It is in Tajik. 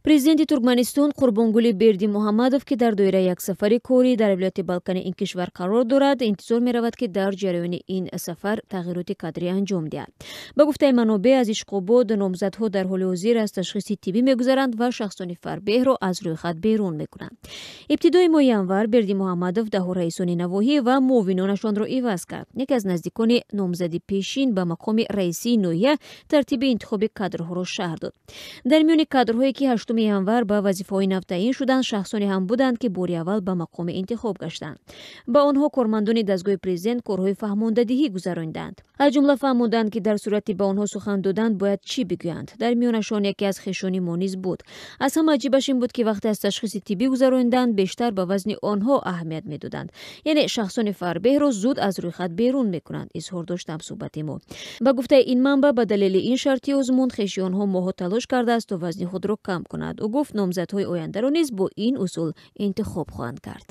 Президенти Туркманистон Қурбонгули Бердимуҳаммадов, ки дар доираи як сафари корӣ дар вилояти Балкани ин кишвар қарор дорад, интизор меравад, ки дар ҷараёни ин сафар тағйироти кадрӣ анҷом диҳад. Ба гуфтаи манобеъ аз Ишқобод, номзадҳо дар ҳоли ҳозир аз ташхиси тиббӣ мегузаранд ва шахсони фарбеҳро аз рӯйхат берун мекунанд. Ибтидои моҳи январ Бердимуҳаммадов даҳо раисони навоҳӣ ва муовинонашонро иваз кард. Яке аз наздикони номзади пешин ба мақоми раисии ноҳия тартиби интихоби кадрҳоро шарҳ дод. Дар миёни кадрҳое, ки 8 январ ба вазифаҳои нав таъин шуданд, шахсоне ҳам буданд, ки бори аввал ба мақоми интихоб гаштанд. Ба онҳо кормандони дастгоҳи президент корҳои фаҳмондадиҳӣ гузаронданд. Аз ҷумла фаҳмонданд, ки дар сурати ба онҳо сухан додан бояд чӣ бигӯянд. Дар миёнашон яке аз хешони мо низ буд. Аз ҳама аҷибаш ин буд, ки вақте аз ташхиси тиббӣ гузаронданд, бештар ба вазни онҳо аҳамият медоданд. Яъне шахсони фарбеҳро зуд аз рӯйхат берун мекунанд, изҳор дошт ҳамсӯҳбати мо. Ба гуфтаи ин манбаъ, ба далели ин шарти озмун хеши онҳо моҳҳо талош кардааст то вазни худро кам кунад. Ӯ гуфт, номзадҳои ояндаро низ бо ин усул интихоб хоҳанд кард.